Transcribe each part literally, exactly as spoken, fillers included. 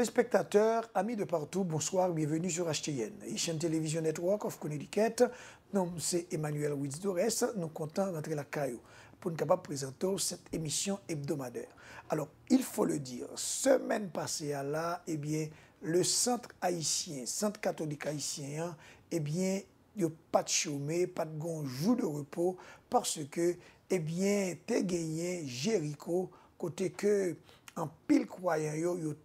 Téléspectateurs, amis de partout, bonsoir, bienvenue sur H T N, Haitian Television Network of Connecticut. Non m se Emmanuel Witz Dorès, nou kontan rantre lakay ou pou n kapab prezante w sèt emisyon ebdomadè. Alors, il faut le dire, semèn pase a la, ebyen, le Centre Haïtien, Sant Katolik Ayisyen an, ebyen, yo pa t chome, pa t gen yon jou de repo, paske, ebyen, te genyen Jeriko, kote ke anpil kwayan yo, yo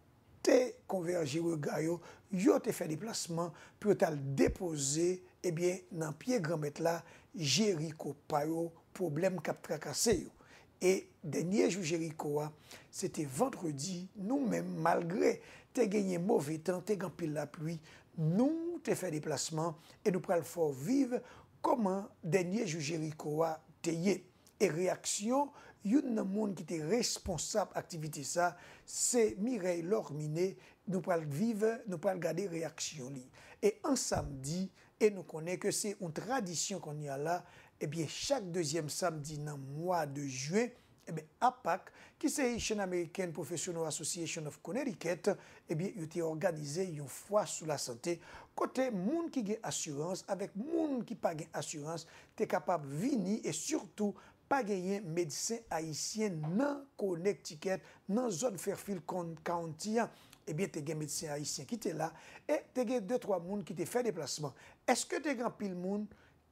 te konvèje rega yo, yo te fè deplasman pou yo t al depoze, ebyen, nan pye Granmèt la, Jeriko pa yo, pwoblèm k ap trakase yo. E dènye jou Jeriko a, se te vandredi, nou menm, malgre te genyen move tan, te gen anpil lapli, nou te fè deplasman e nou pral fè w viv kòman dènye jou Jeriko a te ye. E reyaksyon youn nan moun ki te responsab aktivite sa, se Mireille Lorminet. Nou pral viv, nou pral gade reyaksyon li. E an samdi, e nou konnen ke se yon tradisyon kounye a la, ebyen, chak dezyèm samdi nan mwa de jen, ebyen, apak, ki se Haitian American Professional Association of Connecticut, ebyen, yo te òganize yon fwa sou lasante, kote moun ki gen asirans avèk moun ki pa gen asirans te kapab vini e sitou pa genyen medsen ayisyen nan Connecticut, nan zòn Fairfield Coun-, County an. Ebyen, te gen medsen ayisyen ki te la e te gen de twa moun ki te fè deplasman. Èske te gen anpil moun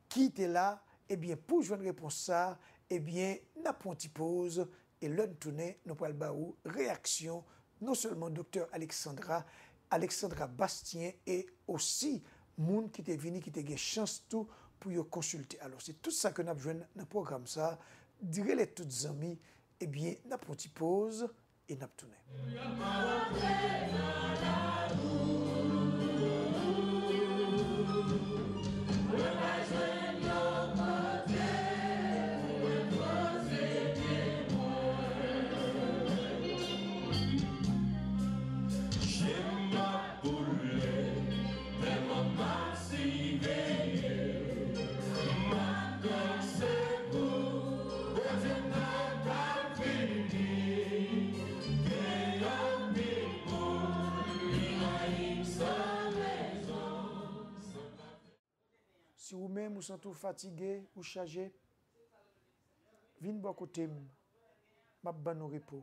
ki te la? Ebyen, pou jwenn repons sa, ebyen, n ap pran yon ti poz e lè n tounen, nou pral ba ou reyaksyon non sèlman Doktè Alexandra, Alexandra Bastien e osi moun ki te vini, ki te gen chans tou pou yo konsilte. Alò, se tout sa ke n ap jwenn nan pwogram sa. Rele tout zanmi, ebyen, n ap pran yon ti poz e n ap tounen. Si ou menm ou santi w fatige, ou chaje, vin bò kote m, m ap ban nou repo.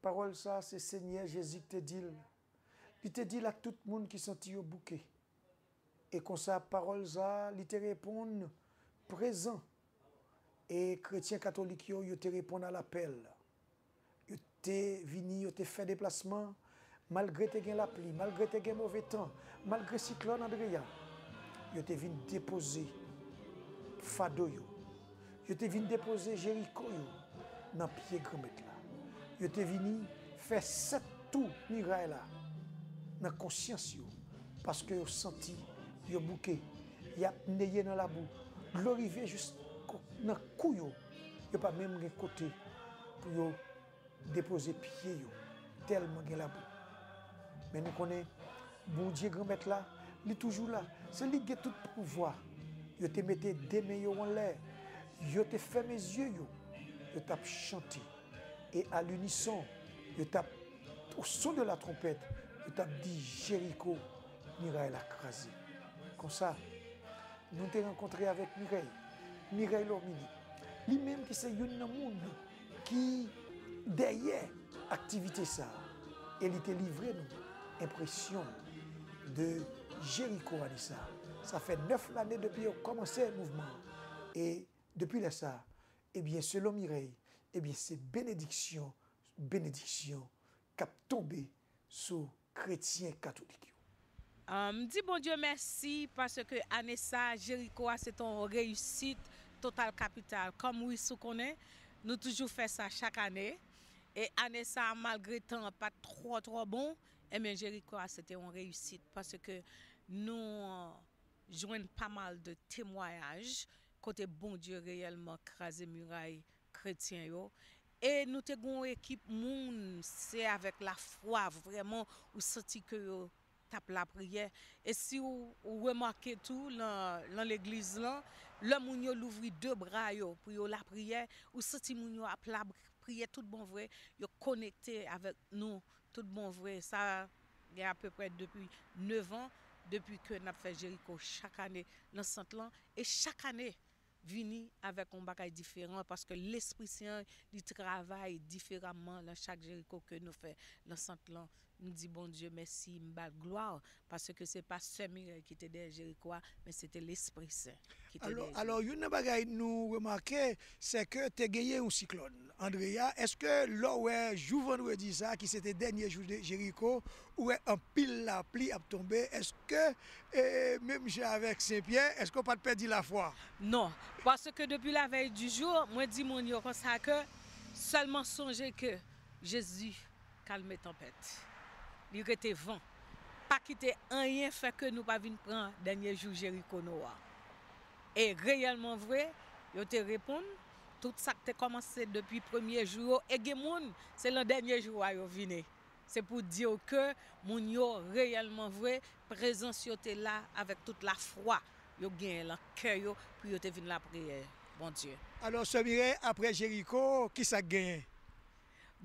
Pawòl sa a, se Senyè Jezi ki te di l. Li te di l ak tout moun ki santi yo bouke. E konsa, pawòl sa a, li te reponn prezan. E kretyen katolik yo, yo te reponn a lapèl. Yo te vini, yo te fè deplasman, malgre te gen lapli, malgre te gen move tan, malgre siklòn Andreya, yo te vin depoze fado yo. Yo te vin depoze Jeriko yo nan pye Granmèt la. Yo te vini fè sèt tou miray la nan konsyans yo, paske yo santi yo bouke, y ap neye nan labou, dlo rive jis ko-, nan kou yo, yo pa menm gen kote pou yo depoze pye yo, tèlman gen labou. Men nou konnen, Bondye Granmèt la, li toujou la. Se li ki gen tout pouvwa. Yo te mete de men yo anlè. Yo te fèmen zye yo. Yo t ap chante. E a linison, yo t ap, au son de la trompette, yo t ap di Jeriko, miray la kraze. Konsa, nou te rankontre avèk Mireille, Mireille Lormini. Li menm ki se youn nan moun ki dèyè aktivite sa a. E li te livre nou enpresyon de Jeriko ane sa a. Sa fè nèf lane depi yo kòmanse mouvman an. E depi lè sa a, ebyen, selon Mireille, ebyen, se benediksyon, benediksyon k ap tonbe sou kretyen katolik yo. Ah, m di Bondye mèsi paske ane sa a, Jeriko a, se te yon reyisit total kapital. Kòm Wis ou konnen, nou toujou fè sa chak ane. E ane sa a, malgre tan an pa t twò, twò bon, ebyen, Jeriko a, se te yon reyisit paske nou jwenn pa mal de temwayaj kote Bondye reyèlman kraze miray kretyen yo. E nou te gen yon ekip moun, se avèk lafwa vrèman ou santi ke yo t ap lapriyè. E si w, ou remake tou nan, nan legliz lan, lè moun yo louvri de bra yo pou yo lapriyè, ou santi moun yo ap lapriyè tout bon vre, yo konekte avèk nou Tout bon vre, sa gen apeprè depi nèf an, depi ke n ap fè Jeriko chak ane nan sant lan, e chak ane vini avèk yon bagay diferan, paske Lespri Sen an, li travay diferaman nan chak Jeriko ke nou fè nan sant lan. M di Bondye mèsi, m ba l glwa, paske se pa sè Mirèy ki te dèyè Jeriko a, men se te Lespri Sen ki te dèyè Jeriko. Alò, youn nan bagay nou remake, se ke te genyen yon siklòn. Andrea, èske lè w wè jou vandredi sa a, ki se te dènye jou de Jeriko, ou wè anpil lapli ap tonbe, èske, e, menm jan avèk Sen Pyè, èske w pa t pèdi lafwa? Non, paske depi la veille du jour, mwen di moun yo konsa ke sèlman sonje ke Jezi kalme tanpèt. Li rete van. Pa kite anyen fè ke nou pa vin pran dènye jou Jeriko nou an. E reyèlman vre, yo te reponn, tout sa k te kòmanse depi premye jou yo, e gen moun, se nan dènye jou a yo vini. Se pou di w ke moun yo reyèlman vre, prezans yo te la avèk tout lafwa yo genyen lan kè yo pou yo te vin lapriyè Bondye. Alò, sè Mirèy, aprè Jeriko, kisa k genyen?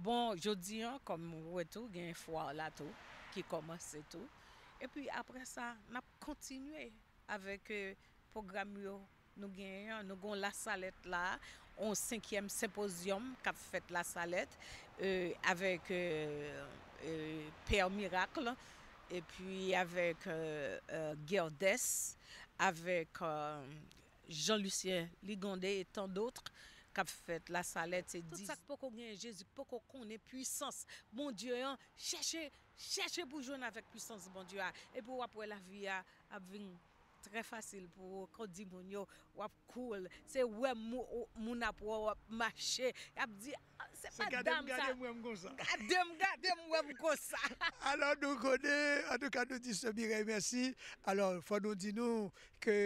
Bon, jodi an, kòm ou wè tou, gen fwa la tou, ki kòmanse tou. Epi aprè sa, n ap kontinye avèk, e, pwogram yo nou genyen an. Nou gon Lasalèt la, on senkyèm senpozyòm k ap fèt Lasalèt, e, avèk, e, e, Pè Mirak, epi avèk, e, e, Gerdès, avèk, e, Jean Lucien Ligonde e tan dòt k ap fèt Lasalèt, se tout sa k poko genyen Jezi, k poko konnen pwisans Bondye an, chèche, chèche pou jwenn avèk pwisans Bondye a. Epi w ap wè lavi a ap vin trè fasil pou ou, kon di moun yo, w ap cool. Se wè mou-, ou-, moun ap wè w ap mache, y ap di, "Ah, se pa dam sa." Gade m, gade m, wè m konsa. Gade m, gade m, wè m konsa. Alò, nou konnen, antouka, nou di sè Mirèy mèsi. Alò, fò nou di nou ke,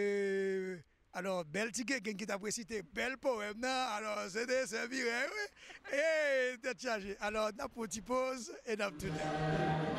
alò, bèl ti gengenn ki t ap resite bèl powèm nan. Alò, se te sè Mirèy, wi. E, tèt chaje. Alò, n ap pran yon ti poz e n ap tounen.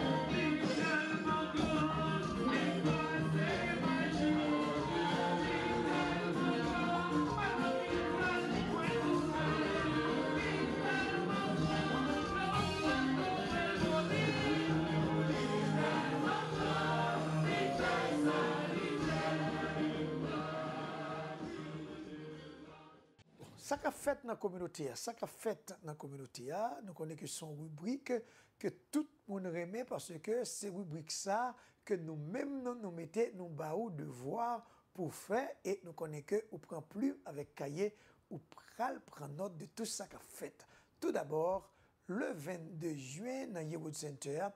Sa k ap fèt nan kominote a, sa k ap fèt nan kominote a, nou konnen ke se yon ribrik ke tout moun renmen, paske se ribrik sa ke nou menm nou, nou mete, nou ba ou devwa pou fè, e nou konnen ke ou pran plim avèk kaye, ou pral pran nòt de tout sa k ap fèt. Toudabò, le vennde jen, nan Yewood Center a,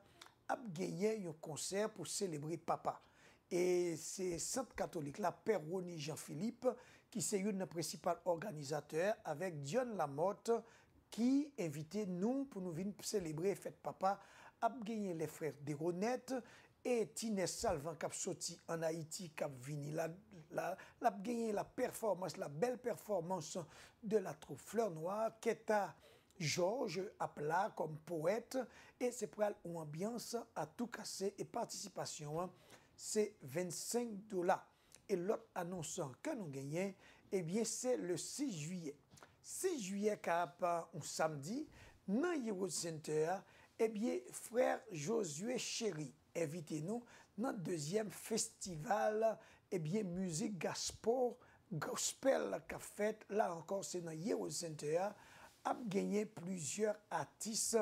ap genyen yon konsè pou selebre papa. E se sant katolik la, Pè Rony Jean Philippe, ki se youn nan prensipal òganizatè, avèk Dion Lamothe, ki envite nou pou nou vin selebre fèt papa. Ap genyen les frères Deronette e Tinès Salvan k ap soti ann Ayiti k ap vini la, la, l ap genyen la performance, la belle performance de la troupe Fleur Noire. Keta Georges ap la kòm powèt, e se pral yon anbyans a tou kase, e patisipasyon an, se vennsenk dola. E lòt anons ke nou genyen, ebyen, se le sis jiyè. Sis jiyè k ap yon samdi, nan Yewood Center a, ebyen, frè Josué Chéry envite nou nan dezyèm festival, ebyen, mizik gaspo, gospel k ap fèt, la ankò, se nan Yewood Center a, ap genyen plizyè atis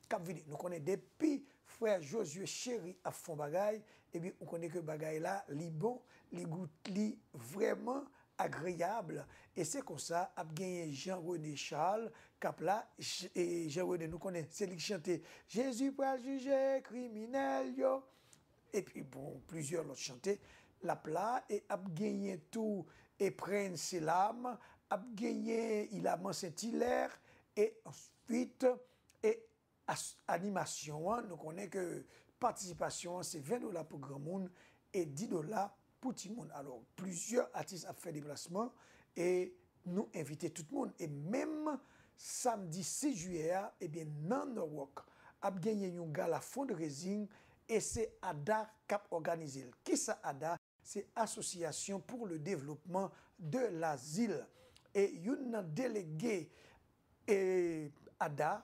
k ap vini. Nou konnen depi frè Josué Chéry ap fè yon bagay, ebyen, ou konnen ke bagay la, li bon, li gout, li vrèman agreyab. E se konsa, ap genyen Jean René Charles k ap la. J-, e Jean René, nou konnen, se li k chante Jezi pral jije kriminèl yo. Epi, bon, plizyè lòt chante l ap la. E ap genyen tou, e Prince Selam, ap genyen Ilaman Saint Hilaire, e answit, e as-, animasyon an, nou konnen ke patisipasyon an se ven dola pou granmoun e dis dola pou timoun. Alò, plizyè atis ap fè deplasman e nou envite tout moun. E menm samdi sis jiyè a, ebyen, nan Norwalk, ap genyen yon gala fundraising e se ada k ap òganize l. Kisa ada? Se Association pour le Développement de l'Asile. E youn nan delege, e, ada,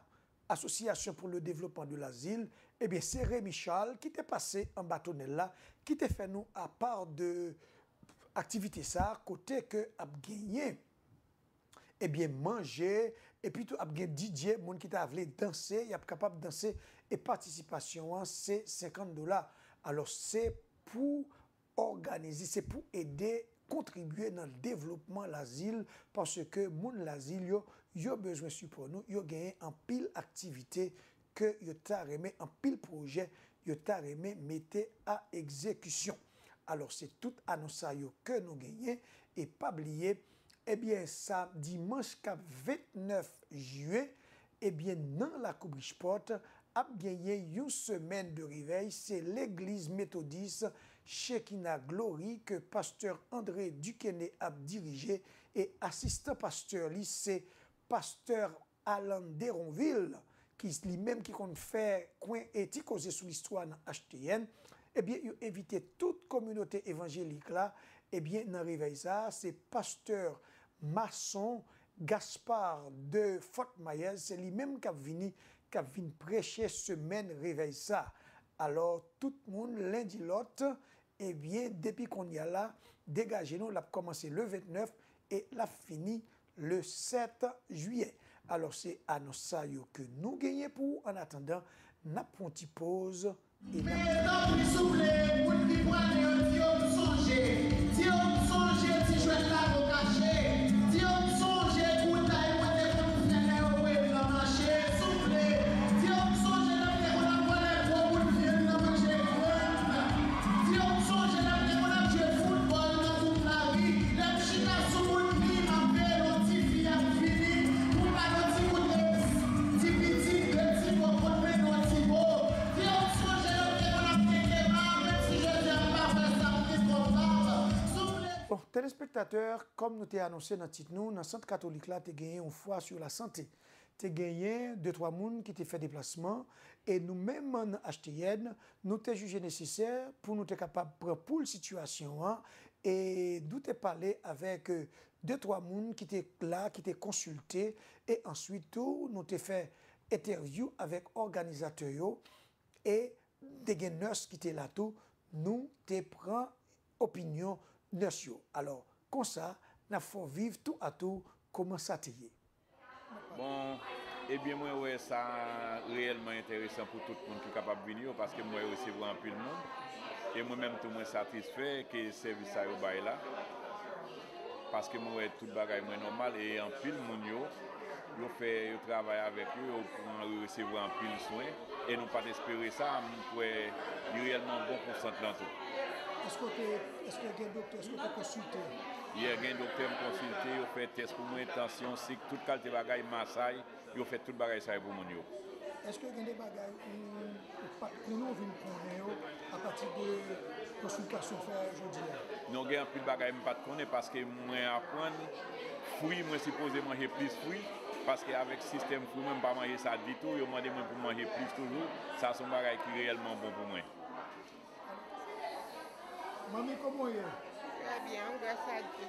Association pour le Développement de l'Asile, ebyen, se Remy Charles ki te pase anba tonèl la, ki te fè nou apa de aktivite sa, kote ke ap genyen, ebyen, manje, epi tou ap gen D J, moun ki ta vle danse, y ap kapab danse, e patisipasyon an, se senkant dola. Alò, se pou òganize, se pou ede kontribye nan devlopman Lazil, paske moun Lazil yo, yo bezwen sipò nou, yo genyen anpil aktivite ke yo ta renmen, anpil pwojè yo ta renmen mete a egzekisyon. Alò, se tout anons sa yo ke nou genyen, e pa bliye, ebyen, sa dimanch k ap vennèf jiyè, ebyen, nan lakou Bridgeport, ap genyen yon semèn de revèy, se legliz metodis Shekinah Glory ke pastè André Duquesne ap dirije, e asistan pastè li se pastè Alan Deronville, ki li menm ki konn fè kwen e ti koze sou listwa nan H T N, ebyen, yo envite tout kominote evanjelik la, ebyen, nan revèy sa a, se pastè Mason Gaspard de Fort Myers, se li menm k ap vini, k ap vin preche semèn revèy sa. Alò, tout moun, len di lòt, ebyen, depi kounye a la, degaje nou, l ap kòmanse le vennèf e l ap fini le sèt jiyè. Alò, se anons sa yo ke nou genyen pou ou. Annatandan, n ap pran yon ti poz e n ap Tanpri, souple, moun ki pwale yo, di yo m sonje. Di yo m sonje ti jwèt la bò kache. Di yo m sonje koutay mwen te konn fè lè yo voye m nan mache. Souple, di yo m sonje lè m te konn ap vòlè gwo bout vyann nan manje grann. Di yo m sonje lè m te konn ap jwe foutbòl nan tout lari. Lè m chita sou bout mi, m ap veye yon ti fi ap vini pou m ba l yon ti kout ti pitit, de ti mo, konn mennen yon ti mo. Di yo m sonje lè m te konn ap kenke ma, menm si jodi a m pa fè sa, m te twò bab. Souple. Bon, telespektatè, kòm nou te anonse nan tit nou, nan Sant Katolik la te genyen yon fwa sou lasante. Te genyen de twa moun ki te fè deplasman, e nou menm nan H T N, nou te jije nesesè pou nou te kapab pran poul sitiyasyon an, e nou te pale avèk, e, de twa moun ki te la, ki te konsilte, e answit tou, nou te fè entèvyou avèk òganizatè yo, e te gen nès ki te la tou, nou te pran opinyon nès yo. Alò, konsa, n ap fè w viv toupatou kòman sa te ye. Bon, ebyen, mwen wè sa reyèlman enteresan pou tout moun ki kapab vini yo, paske m wè yo resevwa anpil moun. E mwen menm tou, mwen satisfè ke sèvis sa yo bay la. Paske mwen wè tout bagay mwen nòmal e anpil moun yo, yo fè, yo travay avèk yo, yo pran, yo resevwa anpil swen. E nou pa t espere sa, m kwè li reyèlman bon pou sant lan tou. Èske w te, èske gen doktè, èske w te konsilte? Yè, gen doktè m konsilte, yo fè tès pou mwen, tansyon, sik, tout kalite bagay, masay, yo fè tout bagay sa yo pou moun yo. Èske gen de bagay ou, ou pa t konnen, ou vin konnen yo apati de konsiltasyon w fè jodi a? Non, gen anpil bagay m pa t konnen paske mwen aprann fwi, mwen sipoze manje plis fwi, paske avèk sistèm fwi mwen, m pa manje sa ditou, yo mande mwen pou m manje plis toujou, sa se yon bagay ki reyèlman bon pou mwen. Manmi, kòman w ye? Trè byen, gras a Dye.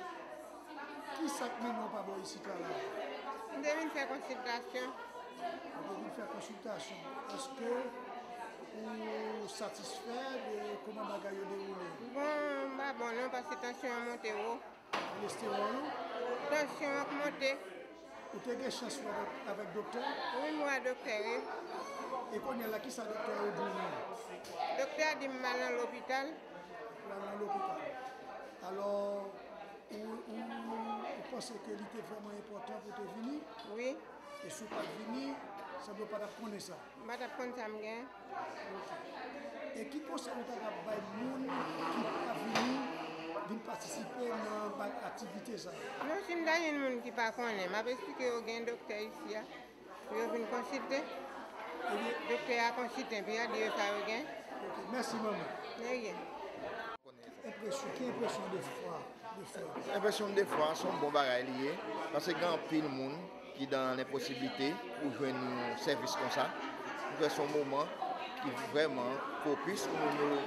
Kisa k mennen w pa bò isit la la? M te vin fè konsiltasyon. Ou te vin fè konsiltasyon. Èske ou satisfè de kòman bagay yo dewoule? Bon, m pa bon non, paske tansyon an monte wo. Kolestewòl ou? Tansyon an k monte. Ou te gen chans wè avèk, avèk doktè? Wi, m wè doktè, wi. E kounye a la, kisa doktè a di w menm? Doktè a di m m al nan lopital. Ou al nan lopital. Alò, ou, ou, ou panse ke li te vrèman enpòtan pou w te vini? Wi. E si w pa t vini, sanble w pa t ap konnen sa? M pa t ap konn sa m gen. Ok. E ki konsèy ou ta ka bay moun ki pa vini, vin patisipe nan bay aktivite sa yo? Non, si m ta jwenn moun ki pa konnen, m ap esplike yo gen doktè isi a, pou yo vin konsilte. Ebyen, doktè a konsilte, epi a di yo sa yo gen. Ok, mèsi, manman. De ryen. Enpresyon, ki enpresyon de fwa, de fwa? Enpresyon m de fwa, se yon bon bagay li ye, paske gen anpil moun ki dan lenposiblite pou jwenn yon sèvis konsa. M kwè se yon moman ki vrèman pwopis pou moun yo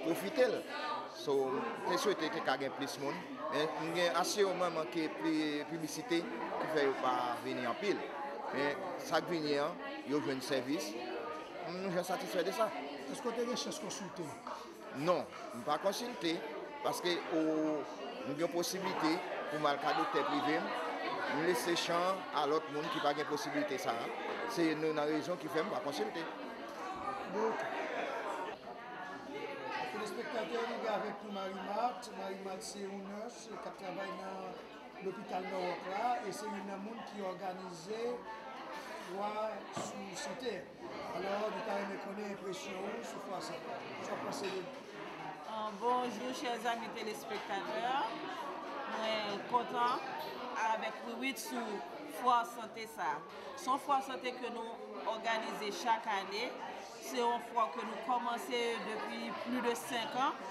pwofite l. So, m te swete te ka gen plis moun, men m gen asire m manke pi-, piblisite ki fè yo pa vini anpil. Men sa k vini an, yo jwenn sèvis. Nou jan satisfè de sa. Èske w te gen chans konsilte? Non, m pa konsilte, paske ou, m gen posiblite pou m al ka doktè prive m, m lese chan a lòt moun ki pa gen posiblite sa a. Se youn nan rezon ki fè m pa konsilte. Bon, ok. Telespektatè, nou gen avèk nou Marie Marthe. Marie Marthe se yon nèse k ap travay nan lopital Norwalk la, e se youn nan moun ki òganize fwa sou sante. Alò, nou ta renmen konnen enpresyon ou sou fwa sa. Sa w panse de li? Ah, bonjou, chè zanmi telespektatè. Mwen kontan avèk Wiwit sou fwa sante sa. Se yon fwa sante ke nou òganize chak ane. Se yon fwa ke nou kòmanse depi plis de senk an.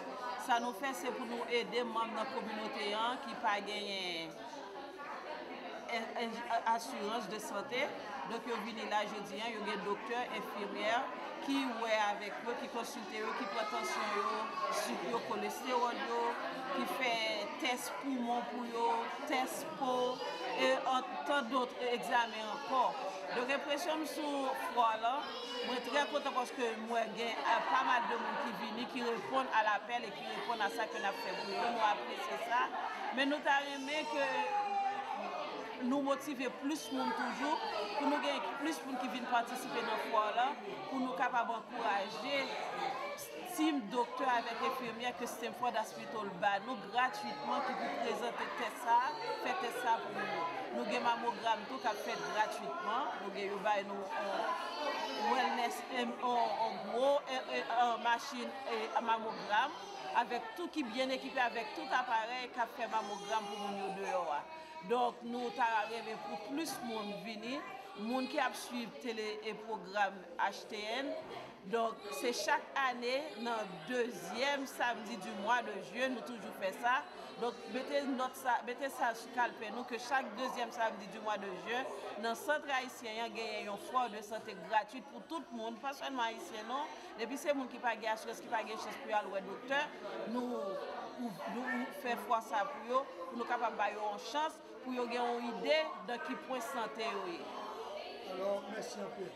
Sa nou fè, se pou nou ede manm nan kominote an ki pa genyen e, e, asirans de sante. Donk, yo vini la jodi an, yo gen doktè, enfimyè ki wè avèk yo, ki konsilte yo, ki pran tansyon yo, sik yo, kolestewòl yo, ki fè tès poumon pou yo, tès po, e an tan dòt egzamen ankò. Donk, enpresyon m sou fwa lan, mwen trè kontan paske m wè gen, eh, pa mal de moun ki vini, ki reponn a lapèl e ki reponn a sa ke n ap fè pou yo. Nou apresye sa. Men nou ta renmen ke nou motive plis moun toujou, pou nou gen plis moun ki vin patisipe nan fwa lan, pou nou kapab ankouraje tim doktè avèk enfimyè ke Stamford Hospital ba nou gratwitman, ki pou prezante tès sa a, fè tès sa a pou nou. Nou gen mamogram tou k ap fèt gratwitman. Nou gen, yo bay nou on wellness, em, on, on gwo, e, e, e, machin, e, mamogram, avèk tou, ki byen ekipe avèk tout aparèy k ap fè mamogram pou moun yo deyò a. Donk, nou ta renmen pou plis moun vini, moun ki ap swiv tele e pwogram H T N. Donk, se chak ane nan dezyèm samdi di mwa de jen, nou toujou fè sa. Donk, mete nòt sa, mete sa sou kalpe nou ke chak dezyèm samdi di mwa de jen, nan Sant Ayisyen an, genyen yon fwa de sante gratwit pou tout moun, pa sèlman Ayisyen non. Depi se moun ki pa gen asirans, ki pa gen chans pou y al wè doktè, nou, nou, nou fè fwa sa pou yo, pou nou kapab ba yo yon chans, pou yo gen yon ide nan ki pwen sante yo ye. Alò, mèsi anpil.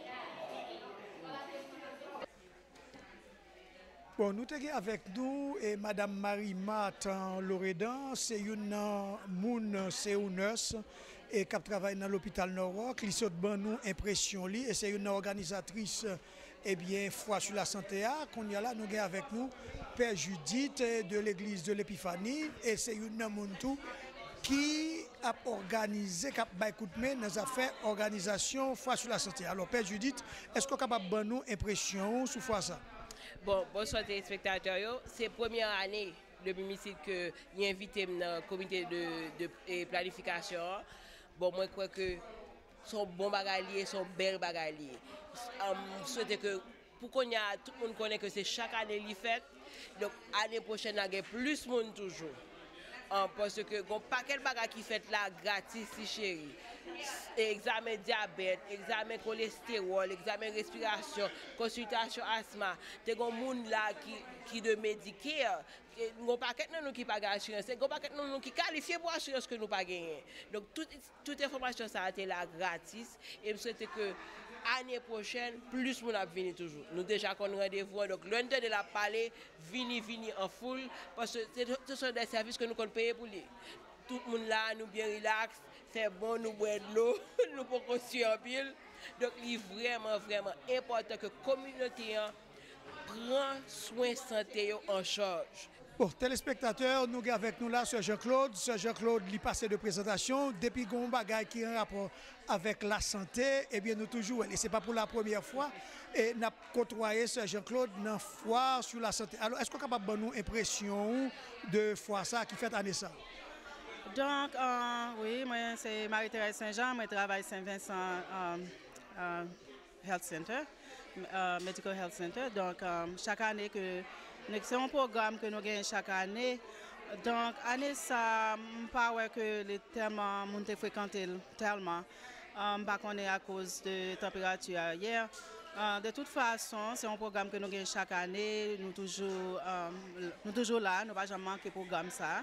Bon, nou te gen avèk nou, e, Madam Marie Marthe Loredan, se youn nan moun, se yon nèse, e k ap travay nan lopital Norwalk. Li sot ban nou enpresyon li, e se youn nan òganizatris, ebyen, fwa sou lasante a. Kounye a la, nou gen avèk nou Pè Judith, e, de legliz de Lepifani, e se youn nan moun tou ki ap òganize, k ap bay kout men nan zafè òganizasyon fwa sou lasante. Alò, Pè Judith, èske w kapab ban nou enpresyon w sou fwa sa? Bon, bonswa telespektatè yo. Se premyè ane depi m isit ke y envite m nan komite de, de, e, planifikasyon an. Bon, mwen kwè ke se yon bon bagay li ye, se yon bèl bagay li ye. M swete ke pou kounye a, tout moun konnen ke se chak ane li fèt. Donk, ane pwochèn nan gen plis moun toujou. An, paske gon pakèt bagay ki fèt la gratis, ti cheri. Egzamen dyabèt, egzamen kolestewòl, egzamen respirasyon, konsiltasyon asma. Te gon moun la ki, ki de Medicare. E, gon pakèt nan nou ki pa gen asirans. E gon pakèt nan nou ki kalifye pou asirans ke nou pa genyen. Donk, tout, tout enfòmasyon sa a te la gratis. E m swete ke ane pwochèn, plis moun ap vini toujou. Nou deja konn randevou an. Donk, lè n tande l ap pale, vini, vini an foul. Paske se, se son de sèvis ke nou konn peye pou li. Tout moun la, nou byen rilaks, fè bon, nou bwè dlo, nou poko swi anpil. Donk, li vrèman, vrèman enpòtan ke kominote an pran swen sante yo an chaj. Bon, telespektatè, nou gen avèk nou la Sè Jean Claude. Sè Jean Claude, li pase de prezantasyon. Depi gen yon bagay ki an rapò avèk lasante, ebyen, nou toujou wè l. E se pa pou la premyè fwa, e n ap kotwaye Sè Jean Claude nan fwa sou lasante. Alò, èske w kapab ban nou enpresyon w de fwa sa ki fèt ane sa? Donk, euh, wi, mwen se Marie Thérèse Saint Jean, mwen travay Sen Vensan, euh, euh, Health Center, euh, Medical Health Center. Donk, euh, chak ane ke, se yon pwogram ke nou genyen chak ane. Donk, ane sa, m pa wè ke li tèlman, moun te frekante l tèlman. Euh, m pa konnen akoz de tanperati a yè. Euh, de tout fason, se yon pwogram ke nou genyen chak ane. Nou toujou, euh, nou toujou la, nou pa janm manke pwogram sa.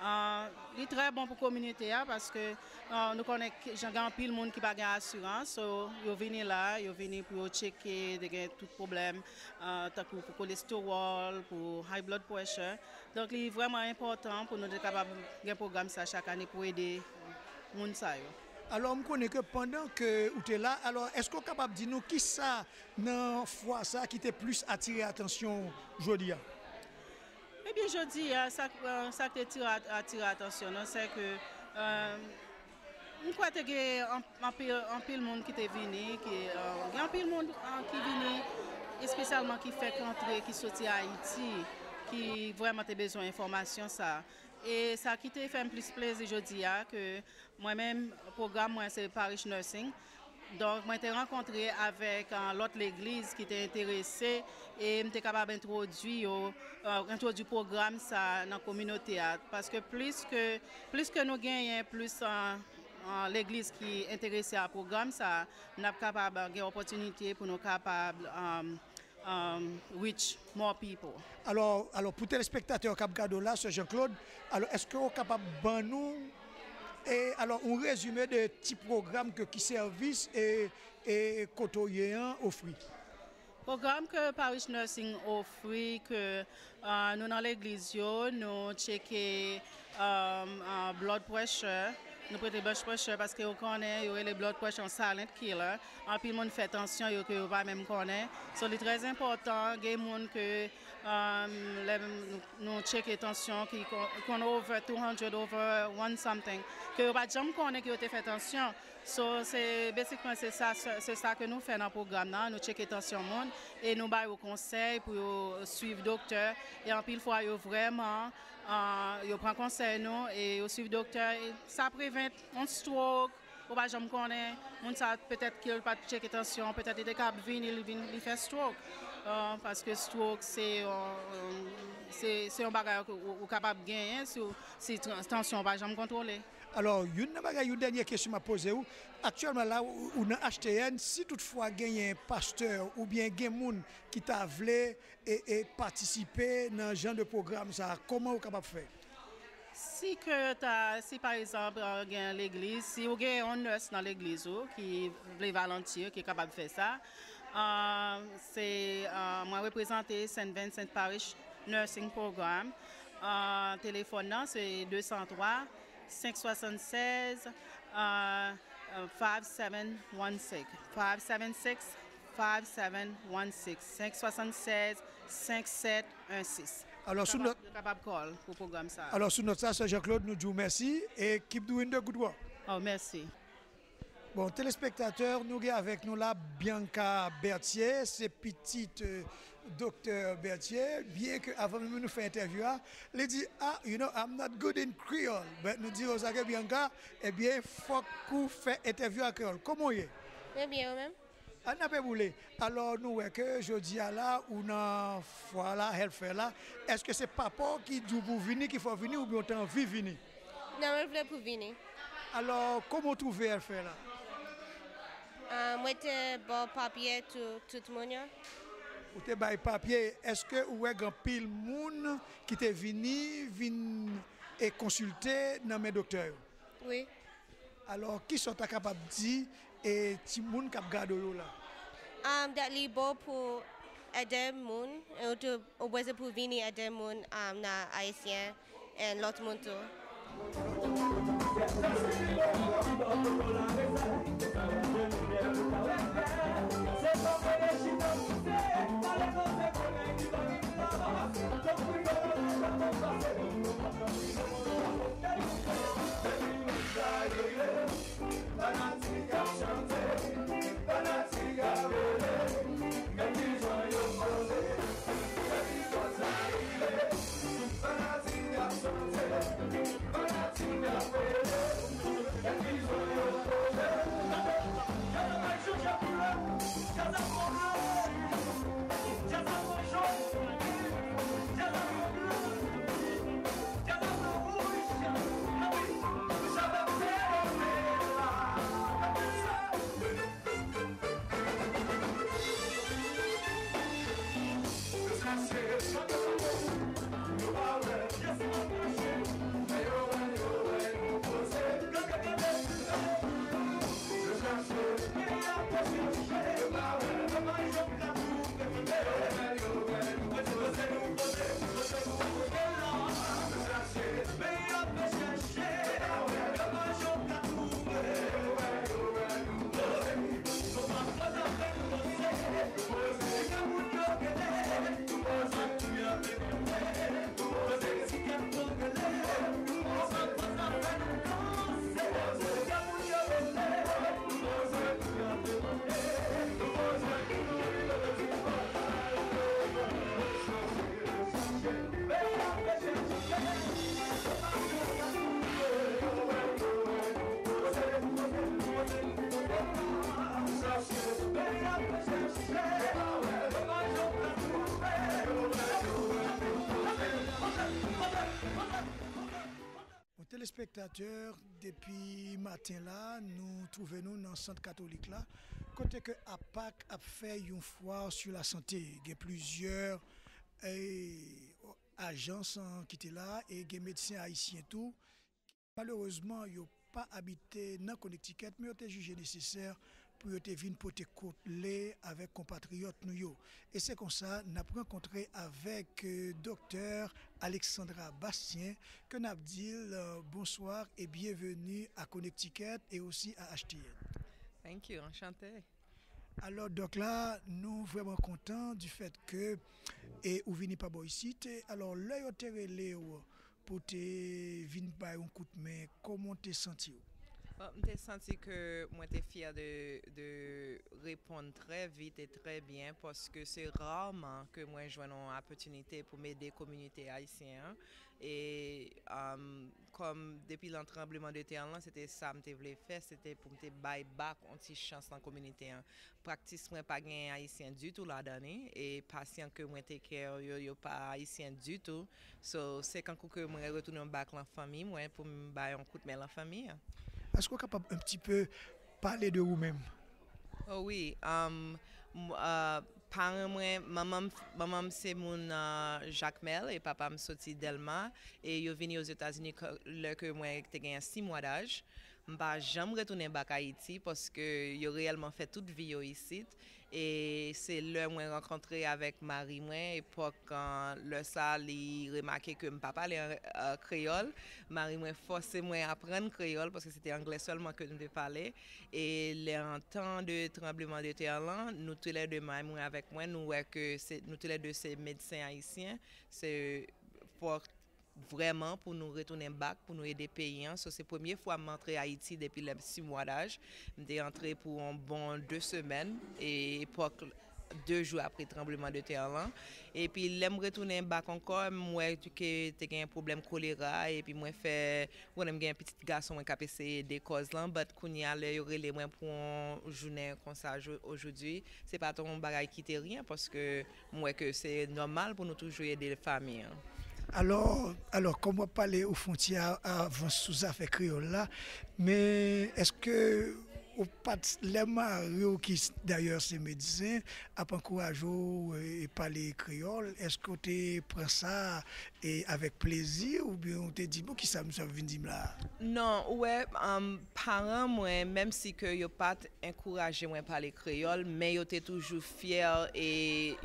Ah, li trè bon pou kominote a paske ah, nou konnen ke jan gen anpil moun ki pa gen asirans, so yo vini la, yo vini pou yo tcheke, de gen tout pwoblèm, ah, tankou pou kolestewòl, pou high blood pressure. Donk, li vrèman enpòtan pou nou te kapab gen pwogram sa chak ane pou ede moun sa yo. Alò, m konnen ke pandan ke ou te la, alò, èske w kapab di nou kisa nan fwa sa ki te plis atire atansyon w jodi a? Ebyen, jodi a, sa, sa ki te tire, atire atansyon nou, se ke, euh, m kwè te gen an- anpil, anpil moun ki te vini, ki, euh, gen anpil moun, euh, ki vini, espesyalman ki fèk antre, ki soti Ayiti, ki vrèman te bezwen enfòmasyon sa. E sa ki te fè m plis plezi jodi a, ke mwen menm, pwogram mwen se Parish Nursing. Donk, mwen te rankontre avèk, euh, lòt legliz ki te enterese e m te kapab entwodui yo, euh, entwodui pwogram sa nan kominote a. Paske plis ke, plis ke nou genyen, plis, euh, euh, legliz ki enterese a pwogram sa, n ap kapab, euh, gen opòtinite pou nou kapab, euh, um, reach more people. Alò, alò, pou telespektatè yo k ap gade w la, Sè Jean Claude, alò, èske w kapab ban nou, e, alò, yon rezime de ti pwogram ke ki sèvis e, e kote w ye an ofri? Pwogram ke Parish Nursing ofri, ke, uh, nou nan legliz yo, nou tcheke, um, uh, blood pressure, nou prete blood pressure paske yo konnen, yo rele blood pressure yon silent killer. Anpil moun fè tansyon yo ke yo pa menm konnen. So, li trè enpòtan, gen moun ke, um, lè nou, nou tcheke tansyon ki kon, konn over two hundred, over one something, ke yo pa t janm konnen ke yo te fè tansyon. So, se, basically, se sa, se, se sa ke nou fè nan pwogram nan. Nou tcheke tansyon moun e nou ba yo konsèy pou yo swiv doktè. E anpil fwa, yo vrèman, ah, yo pran konsèy nou e yo swiv doktè. E sa prevent yon stroke. Ou pa janm konnen, moun sa petèt ke l pa t tcheke tansyon, petèt li te ka ap vini, li vin, li fè stroke. Ah, paske stroke, se, ah, se, se yon bagay ke ou, ou kapab genyen si, w- si tran- tansyon w pa janm kontwole. Alò, youn nan bagay, yon dènye kesyon m ap poze w. Aktyèlman la, ou, ou nan H T N, si toutfwa genyen pastè oubyen gen moun ki ta vle e, e patisipe nan jan de pwogram sa, kòman ou kapab fè? Si ke ta, si pa egzanp, euh, gen legliz, si ou gen yon nurse nan legliz ou ki vle volontiye, ki kapab fè sa, euh, se, euh, mwen reprezante Saint Vincent Parish Nursing Program. Euh, telefòn nan se de san twa, senk swasannsèz, euh, euh, five seven one six. Five seven six, five seven one six. Senk swasannsèz, senk sèt un sis. Alò, sou nòt, yo kapab call pou pwogram sa a. Alò, sou nòt sa, Sè Jean Claude, nou di w mèsi e keep doing the good work. Oh, mèsi. Bon, telespektatè, nou gen avèk nou la Bianca Berthier, se pitit, euh, Doktè Berthier, byen ke avan menm nou fè entèvyou a, li di, "Ah, you know, I'm not good in Creole." But nou di, "Osake Bianca, ebyen, fòk ou fè entèvyou an kreyòl." Kòman w ye? Mwen byen, ou menm? Ann ap boule. Alò, nou wè ke jodi a la, ou nan fwa la, Health Fair la. Èske se papa w ki di w pou w vini, ki fè w vini, oubyen w te anvi vini? Non, mwen vle pou vini. Alò, kòman w twouve Health Fair la? Ah, mwen te ba w papye tout, tout moun yo. Ou te bay papye. Èske ou wè gen anpil moun ki te vini, vin e konsilte nan men doktè yo? Wi. Alò, kisa w ta kapab di e timoun k ap gade w yo la? Um, dat li bon pou ede moun, e ou tou, ou bezwen pou vini ede moun, um, nan ayisyen, e lòt moun tou. Telespectateurs, depi maten la, nou twouve nou nan sant katolik la, kote ke APAC ap fè yon foire sur la santé. Gen plizyè eh, ajans an, ki te la, e gen medsen ayisyen tou. Malerezman, yo pa abite nan Connecticut, men yo te jije nesesè pou yo te vin pote kole avèk konpatriyòt nou yo. E se konsa n ap rankontre avèk eh, Doktè Alexandra Bastien, ke n ap di l eh, bonsoir et bienvenue à Connecticut et aussi à H T N. Thank you, enchanté. Alò, dòk la, nou vrèman kontan du fait que e ou vini pa bò isit. Alò, lè yo te rele w pou te vin bay yon kout men, kòman w te santi w? Bon, m te santi ke mwen te fyè de, de reponn trè vit e trè byen paske se raman ke mwen jwenn yon opòtinite pou m ede kominote ayisyen an. E um, kòm depi lan tranbleman de tè an lan, se te sa m te vle fè, se te pou m te bay bak yon ti chans nan kominote an. Praktis mwen pa gen ayisyen ditou ladan li, e pasyan ke mwen te care yo, yo pa ayisyen ditou. So, se kankou ke mwen retounen bak lan fanmi mwen pou m bay yon kout men lan fanmi an. Èske w kapab un petit peu pale de ou menm? Oh wi, um, m- uh, paran mwen, manman m, manman m se moun uh, Jakmèl e papa m soti Dèlma e yo vini Ozetazini lè ke mwen te gen sis mwa daj. M pa janm retounen bak Ayiti paske yo reyèlman fè tout vi yo isit. E se lè mwen rankontre avèk mari mwen, epòk an, lè sa li remake ke m pa pale an- an kreyòl. Mari mwen fòse mwen aprann kreyòl paske se te anglè sèlman ke nou te pale. E lè an tan de tranbleman de tè lan, nou toulède, mari mwen avèk mwen, nou wè ke se, nou toulède se medsen ayisyen. Se fò vrèman pou nou retounen bak, pou nou ede peyi an. So, se premye fwa m antre Ayiti depi lè m sis mwa daj. M te antre pou yon bon de semèn, e epòk de jou apre tranbleman de tè lan. Epi lè m retounen bak ankò, m wè ke te gen pwoblèm kolera, epi mwen fè, ou konnen m gen pitit gason mwen k ap eseye ede kòz lan, but kounye a lè yo rele mwen pou yon jounen konsa jo- ojodi, se pa t yon bagay ki te ryen, paske m wè ke se nòmal pou nou toujou ede fanmi an. Alò, alò, kòm w ap pale ou fwontyè a, avan sou zafè kreyòl la, men èske ou pa t, lè mari w ki s- dayè se medsen ap ankouraje w e, pale kreyòl, èske w te pran sa e, avèk plezi oubyen w te di, bon, kisa misye ap vin di m la a? Non, ou wè, um, paran mwen, menm si ke yo pa t enkouraje mwen pale kreyòl, men yo te toujou fyè e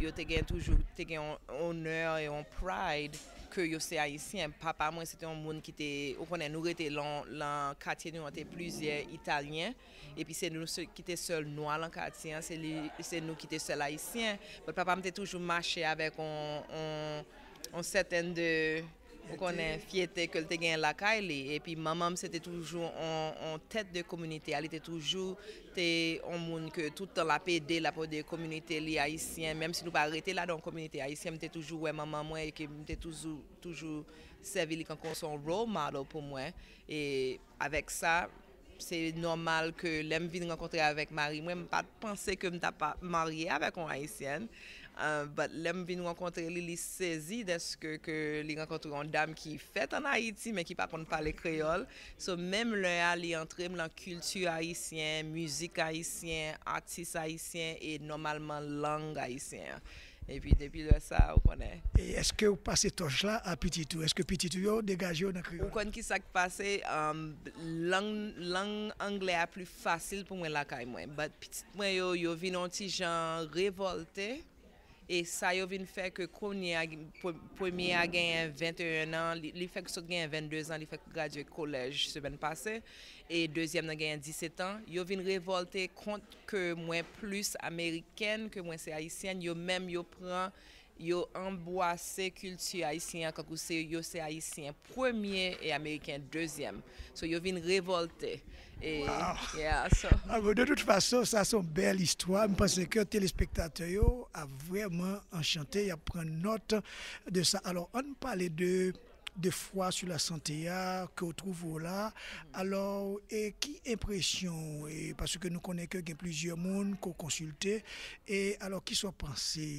yo te gen toujou te gen yon onè e yon pride ke yo se ayisyen. Papa mwen se te yon moun ki te, ou konnen, nou rete lan, lan katye nou an te plizyè italyen, epi se nou se- ki te sèl nwa lan katye an, se li, se nou ki te sèl ayisyen. But papa m te toujou mache avèk on, on, on sètèn de ou konnen fyete ke l te gen lakay li. Epi manman m se te toujou on, on tèt de kominote a. Li te toujou te on moun ke tout tan l ap ede, l ap ede kominote li ayisyen. Menm si nou pa rete ladan yon kominote ayisyen, m te toujou wè manman mwen e ke m te toujou, toujou sèvi li kankou se yon role model pou mwen. E avèk sa, se nòmal ke lè m vin rankontre avèk mari mwen, m pa t panse ke m t ap marye avèk yon ayisyèn. Uh, but lè m vin rankontre li, li sezi dèske ke li rankontre yon dam ki fèt an Ayiti, men ki pa konn pale kreyòl. So, menm lè a, li antre m lan kilti ayisyen, mizik ayisyen, atis ayisyen e nòmalman lang ayisyen an. Epi depi lè sa, ou konnen. E èske w pase tòch la a pitit ou? Èske pitit ou yo degaje yo nan kreyòl? Ou konn ki sa k pase, um, lang, lang anglè a pli fasil pou mwen lakay mwen. But pitit mwen yo, yo vin yon ti jan revòlte. E sa yo vin fè ke kounye a, premye a genyen venteyen an, li, li fèk sot genyen vennde zan, li fèk gradye kolèj semèn pase. E dezyèm nan genyen disèt an. Yo vin revòlte kont ke mwen plis amerikèn, ke mwen se ayisyèn. Yo menm, yo pran, yo anbwase kilti ayisyen an kankou se yo se ayisyen premye e ameriken dezyèm. So, yo vin revòlte. E, yeah, so. Ah, bon, de tout fason, sa se yon bèl istwa. M panse ke telespektatè yo ap vrèman anchante, y ap pran nòt de sa. Alò, ann pale de de fwa sou lasante a ke w twouve w la. Alò, e ki enpresyon w, e, paske nou konnen ke gen plizyè moun ke w konsilte, e alò, kisa w panse?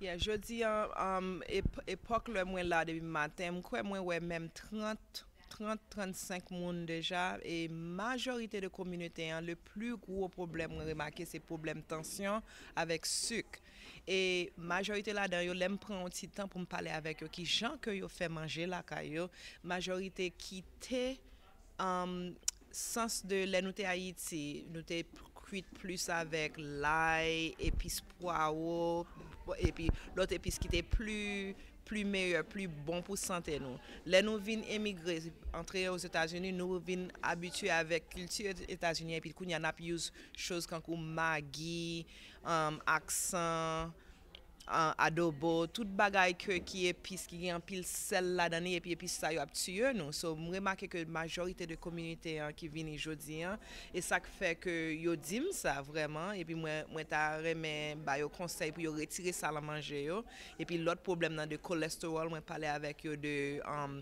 Yeah, jodi a, um, ep- epòk lè mwen la depi maten, m kwè mwen wè menm trant, trant, trannsenk moun deja, e majorite de kominote an, le pli gwo pwoblèm mwen remake, se pwoblèm tansyon avèk sik. E majorite ladan yo, lè m pran yon ti tan pou m pale avèk yo, ki jan ke yo fè manje lakay yo, majorite kite, um, sans de lè nou te Ayiti, nou te kwit plis avèk lay, epis pwawo, epi lòt epis ki te pli, pli meyè, pli bon pou sante nou. Lè nou vin emigre, antre Ozetazini, nou vin abitye avèk kilti Etazini, epi kounye a n ap use choz kankou magi, um, aksan, uh, adobo, tout bagay ke, ki epis, ki gen anpil sèl ladan li, epi epis sa yo ap tiye nou. So, m remake ke majorite de kominote an ki vini jodi an, e sa k fè ke yo di m sa vrèman, epi mwen, mwen ta renmen ba yo konsèy pou yo retire sa lan manje yo. Epi lòt pwoblèm nan de cholesterol, mwen pale avèk yo de, um,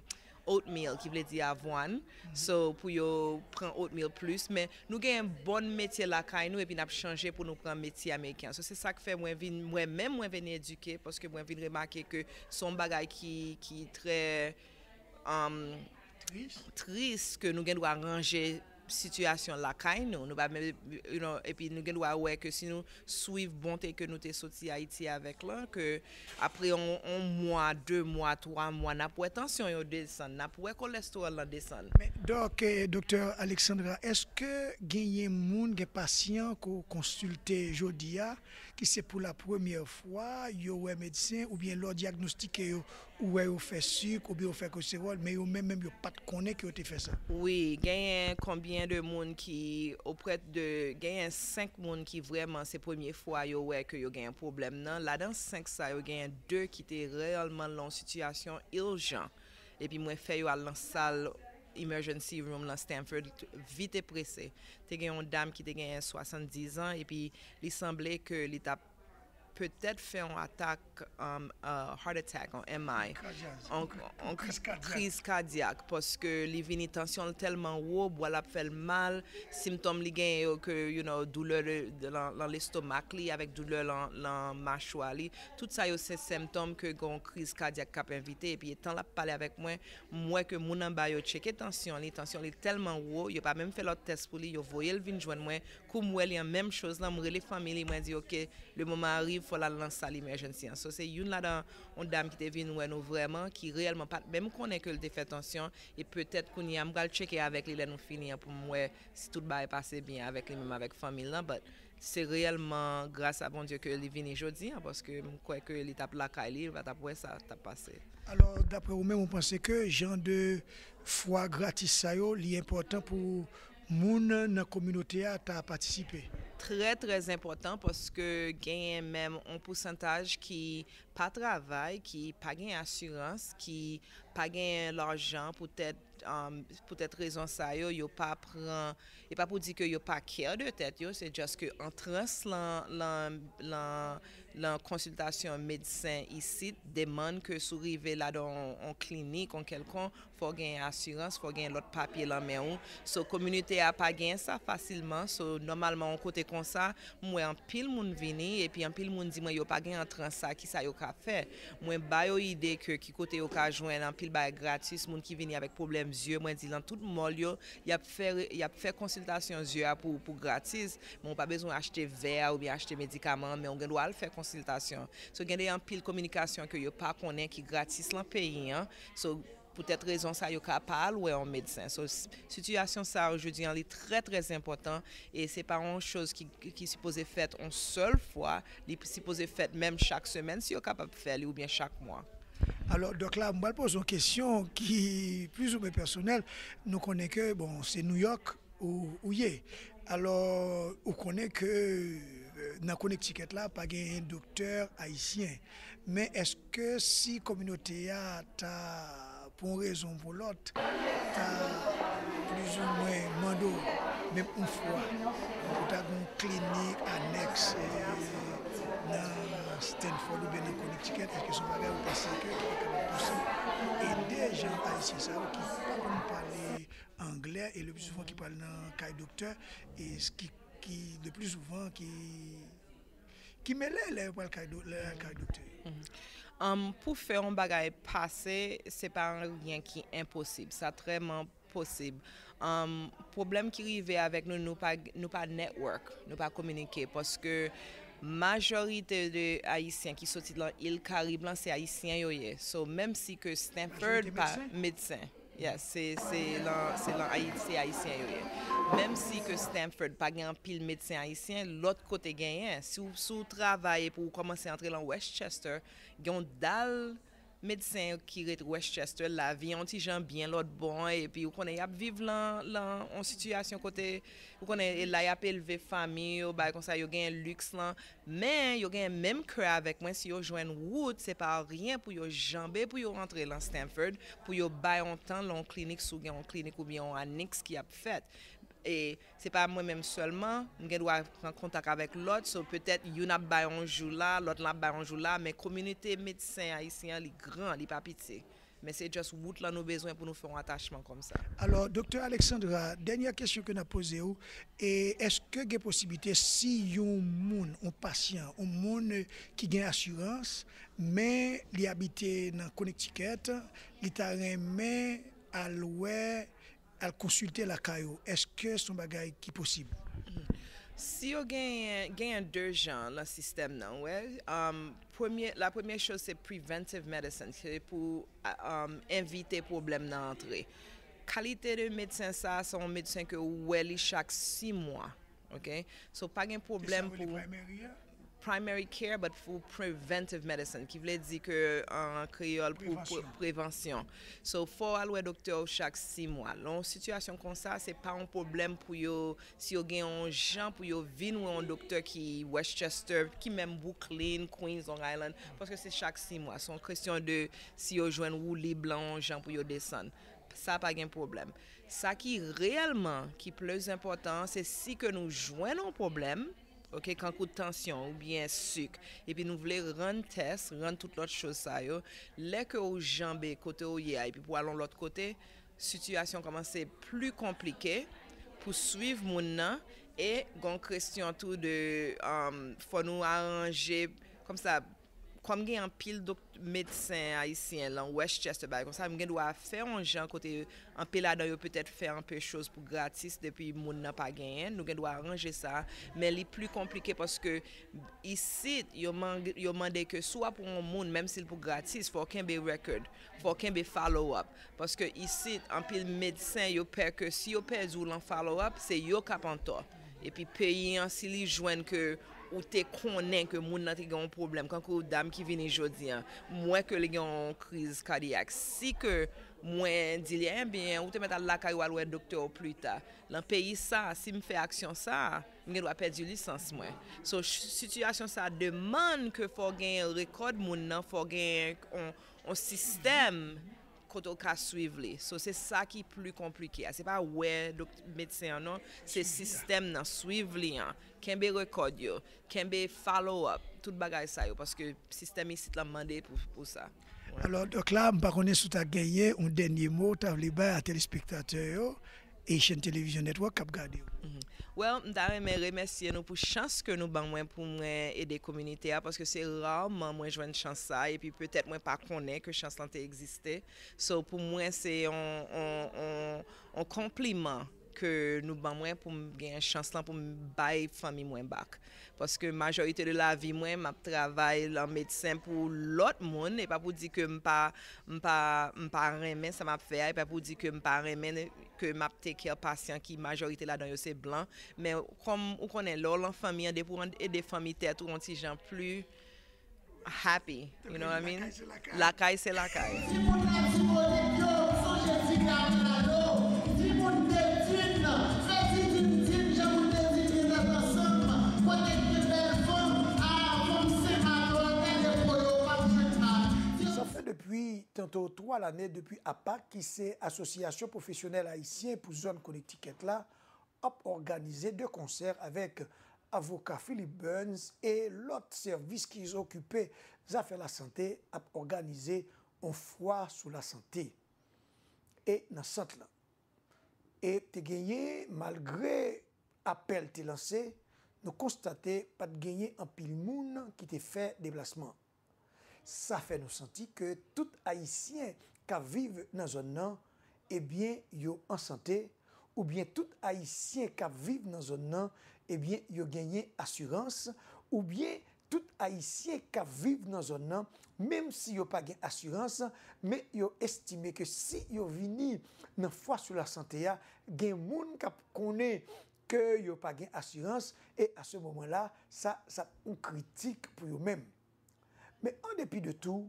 oatmeal, ki vle di avwàn. So, pou yo pran oatmeal plis, men nou gen bon metye lakay nou, epi n ap chanje pou nou pran metye ameriken. So, se sa k fè mwen vin, mwen menm, mwen vin edike, paske mwen vin remake ke se yon bagay ki, ki trè, um, tris, ke nou gen dwa ranje sitiyasyon lakay nou. Nou pa menm, you know, epi nou gen dwa wè ke si nou swiv bonte ke nou te soti Ayiti avèk lan, ke apre yon, yon mwa, de mwa, twa mwa, n ap wè tansyon yo desann, n ap wè kolestewòl lan desann. Men, dòk, eh, Doktè Alexandra, èske genyen moun, gen pasyan ke w konsilte jodi a, ki se pou la premyè fwa yo wè medsen, oubyen lè w dyagnostike yo, ou wè yo fè sik, oubyen yo fè kolestewòl, men yo menm, menm yo pa t konnen ke yo te fè sa? Wi, genyen konbyen de moun ki, oprè de, genyen senk moun ki vrèman se premye fwa yo wè ke yo genyen pwoblèm nan. Ladan senk sa yo, genyen de ki te reyèlman lan yon sitiyasyon ijan. Epi mwen fè yo al lan sal emergency room lan Stanford vit e prese. Te gen yon dam ki te genyen swasanndizan, epi li sanble ke li t ap petèt fè yon atak, um, uh, heart attack, yon M I, yon, yon kriz kadyak, paske li vini, tansyon l tèlman wo, bwa l ap fè l mal, sentòm li genyen yo ke, you know, doulè de, de, lan, lan lestomak li, avèk doulè lan, lan machwa li. Tout sa yo se sentòm ke gen yon kriz kadyak k ap envite. Epi etan l ap pale avèk mwen, m wè ke moun anba yo tcheke tansyon li, tansyon li tèlman wo, yo pa menm fè lòt tès pou li, yo voye l vin jwenn mwen. Kou m wè li an menm choz lan, m rele fanmi li, mwen di, "Ok, le moment arrive, fò l al lan sal emergency an." So, se youn ladan yon dam ki te vin wè nou vrèman, ki reyèlman pa t menm konnen ke l te fè tansyon, e petèt kounye a m pral tcheke avèk li lè nou fini an pou m wè si tout bagay pase byen avèk li menm avèk fanmi l lan, but se reyèlman gras a Bondye ke li vini jodi an, paske m kwè ke li t ap lakay li, li pa t ap wè sa t ap pase. Alò, daprè ou menm, ou panse ke jan de fwa gratis sa yo, li enpòtan pou moun nan kominote a ta patisipe? Trè, trè enpòtan, paske genyen menm yon pousantaj ki pa travay, ki pa gen asirans, ki pa gen lajan poutèt, um, poutèt rezon sa yo, yo pa pran, e pa pou di ke yo pa care de tèt yo, se just ke an trans lan, lan, lan, lan konsiltasyon medsen isit, demann ke si w rive ladan yon, yon klinik, yon kèlkonk, fò w gen asirans, fò w gen lòt papye lan men w. So, kominote a pa gen sa fasilman. So, nòmalman, yon kote konsa, m wè anpil moun vini, epi anpil moun di mwen yo pa gen antrans sa, kisa yo ka fè. Mwen ba yo ide ke ki kote yo ka jwenn anpil bagay gratis, moun ki vini avèk pwoblèm zye, mwen di lan tout mòl yo, y ap fè, y ap fè konsiltasyon zye a pou, pou gratis, men ou pa bezwen achte vè a oubyen achte medikaman an, men ou gen dwa al fè konsiltasyon. So, gen de anpil kominikasyon ke yo pa konnen ki gratis lan peyi an. So, poutèt rezon sa, yo ka pa al wè yon medsen. So, s-, sitiyasyon sa yo jodi an, li trè, trè enpòtan, e se pa yon choz ki, ki sipoze fèt yon sèl fwa, li sipoze fèt menm chak semèn, si yo kapab fè li, oubyen chak mwa. Alò, dòk la, m pral poze yon kesyon ki plizoumwen pèsonèl. Nou konnen ke, bon, se Nouyòk ou, ou ye. Alò, ou konnen ke, euh, nan Connecticut la, pa gen doktè ayisyen. Men èske si kominote a ta, pou yon rezon ou pou lòt, ta plizoumwen mande w, menm yon fwa, pou ta gen yon klinik anèks, eh, nan Stanford oubyen nan Connecticut, èske se yon bagay ou panse ke ki ta kapab posib ede jan ayisyen sa yo ki pa konn pale anglè e le pli souvan ki pral nan kay doktè, e s-, ki, ki le pli souvan ki, ki mele lè yo pral kay do-, lè yo al kay doktè yo? Mhm. Um, pou fè yon bagay pase, se pa anyen ki enposib. Sa trèman posib. Um, pwoblèm ki rive avèk nou, nou pa, nou pa network, nou pa kominike, paske majorite de Ayisyen ki soti lan il Karib lan, se Ayisyen yo ye. So, menm si ke Stanford pa medsen, yes, se, se lan, se lan Ayiti, se Ayisyen yo ye. Menm si ke Stanford pa gen anpil medsen ayisyen, lòt kote genyen. Si w, si w travay epi w kòmanse antre lan Westchester, gen yon dal medsen ki ret Westchester, lavi an yon ti jan byen lòt bò, epi ou konnen y ap viv lan, lan yon sitiyasyon kote, ou konnen, e la y ap elve fanmi yo, bagay konsa, yo genyen liks lan, men yo genyen menm kè avèk mwen, si yo jwenn wout, se pa ryen pou yo janbe, pou yo rantre lan Stanford, pou yo bay yon tan lan yon klinik, si w gen yon klinik oubyen yon annex ki ap fèt. E se pa mwen menm sèlman, m gen dwa pran kontak avèk lòt, so petèt youn ap bay yon jou la, lòt lan ap bay yon jou la, men kominote medsen ayisyen an, li gran, li pa piti. Men se just wout lan nou bezwen pou nou fè yon atachman konsa. Alò, Doktè Alexandra, dènyè kesyon ke n ap poze w, e èske gen posiblite si yon moun, yon pasyan, yon moun ki gen asirans, men li abite nan Connecticut, li ta renmen al wè, al konsilte lakay ou, èske se yon bagay ki posib? Si yo genyen, genyen de jan lan sistèm nan, wè. Um, premye, la premye choz se preventive medicine, se pou, um, evite pwoblèm nan antre. Kalite de medsen sa, se yon medsen ke ou wè li chak sis mwa, ok? So, pa gen pwoblèm pou primary care, but for preventive medicine, ki vle di ke an kreyòl pou pre- prevansyon. So, fò w al wè doktè w chak sis mwa. Lan yon sitiyasyon konsa, se pa yon pwoblèm pou yo, si yo gen yon jan pou yo vin wè yon doktè ki Westchester, ki menm Brooklyn, Queens, Long Island, paske se chak sis mwa. Se yon kesyon de si yo jwenn woulib lan yon jan pou yo desann. Sa pa gen pwoblèm. Sa ki reyèlman, ki plis enpòtan, se si ke nou jwenn yon pwoblèm, ok, kankou tansyon oubyen sik, epi nou vle rann tès, rann tout lòt choz sa yo, lè ke ou janbe kote ou ye a, epi pou al yon lòt kote, sitiyasyon kòmanse pli konplike pou swiv moun nan, e gon kesyon tou de, um, fò nou aranje, kòmsa, kòm gen anpil dok- medsen ayisyen lan Westchester, bagay konsa, m gen dwa fè yon jan kote anpil ladan yo petèt fè anpe choz pou gratis depi moun nan pa genyen, nou gen dwa aranje sa, men li pli konplike paske isit, yo man- yo mande ke si w ap wè yon moun, menm si l pou gratis, fò w kenbe record, fò w kenbe follow up, paske isit, anpil medsen, yo pè ke si yo pèdi w lan follow up, se yo k ap antò. Epi peyi an, si li jwenn ke ou te konnen ke moun nan te gen yon pwoblèm, kankou dam ki vini jodi an, m wè ke li gen yon kriz kadyak. Si ke mwen di li, ebyen, ou te mèt al lakay ou al wè doktè w pli ta. Lan peyi sa, si m fè aksyon sa, m gen dwa pèdi lisans mwen. So, ch- sitiyasyon sa demann ke fò gen rekòd moun nan, fò gen yon, yon sistèm kote w ka swiv li. So, se sa ki pli konplike a. Se pa wè dok- medsen an non, se sistèm nan, swiv li an. Kenbe rekòd yo, kenbe follow up, tout bagay sa yo, paske sistèm isit lan mande pou, pou sa. Alò, dòk la, m pa konnen si w ta genyen yon dènye mo w ta vle bay a telespektatè yo, Haitian Television Network k ap gade w. Well, m ta renmen remèsye nou pou chans ke nou ban mwen pou mwen ede kominote a, paske se raman mwen jwenn chans sa, epi petèt mwen pa konnen ke chans lan te egziste. So, pou mwen, se yon, yon, yon, yon konpliman ke nou ban mwen pou m gen chans lan pou m bay fanmi mwen back. Paske majorite de lavi mwen, m ap travay lan medsen pou lòt moun. E pa pou di ke m pa, m pa, m pa renmen sa m ap fè a. E pa pou di ke m pa renmen ke m ap take care pasyan ki majorite ladan yo se blan. Men kòm ou konnen, lè w lan fanmi an, depi w ede fanmi tèt ou yon ti jan pli happy, you know what I mean? Lakay se lakay. Timoun Latibonit yo, sonje ti Carmelo, timoun Dedin, fè ti dindim jan moun Dedin yo tèt ansanm, kote k gen bèl fanm, a, fanm Sen Malo a, gade po yo, w ap jwenn mal. Ça fait depuis tantôt trois l'année depuis APAC, ki se Asosyasyon Pwofesyonèl Ayisyen pou zòn Connecticut la, ap òganize de konsè avèk avoka Philip Burns e lòt sèvis ki okipe zafè lasante ap òganize yon fwa sou lasante e nan sant lan. E te genyen, malgre apèl te lanse, nou konstate pa t genyen anpil moun ki te fè deplasman. Sa fè nou santi ke tout Ayisyen k ap viv nan zòn nan, ebyen, yo an sante, oubyen tout Ayisyen k ap viv nan zòn nan, ebyen, yo genyen asirans, oubyen tout Ayisyen k ap viv nan zòn nan, menm si yo pa gen asirans, men yo estime ke si yo vini nan Fwa sou Lasante a, gen moun k ap konnen ke yo pa gen asirans, e a se moman la, sa, sa yon kritik pou yo menm. Men an depi de tou,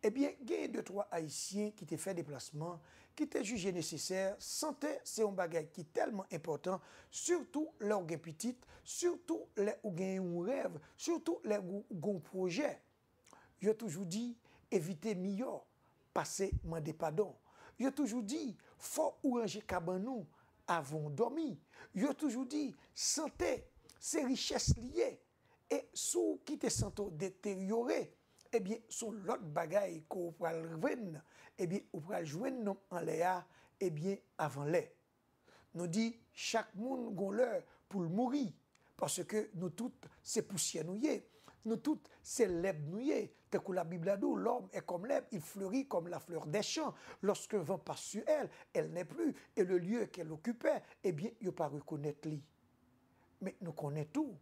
ebyen, genyen de twa Ayisyen ki te fè deplasman, ki te jije nesesè. Sante se yon bagay ki tèlman enpòtan, sitou lè w gen pitit, sitou lè ou gen yon rèv, sitou lè ou gen yon pwojè. Yo toujou di, evite miyò pase mande padon. Yo toujou di, fò ou ranje kabann ou avan w dòmi. Yo toujou di, sante se richès li ye. E si w kite sante w deteryore, ebyen, se yon lòt bagay ke w pral jwenn, ebyen, ou pral jwenn non anlè a, ebyen, avan lè. Nou di, chak moun gon lè pou l mouri, paske nou tout se pousyè nou ye, nou tout se lèb nou ye, tankou Labib la di w, l'homme est comme l'herbe, il fleurit comme la fleur des champs, lorsqu'un vent passe sur elle, elle n'est plus, et le lieu qu'elle occupait, ebyen, yo pa rekonèt li. Men nou konnen tou,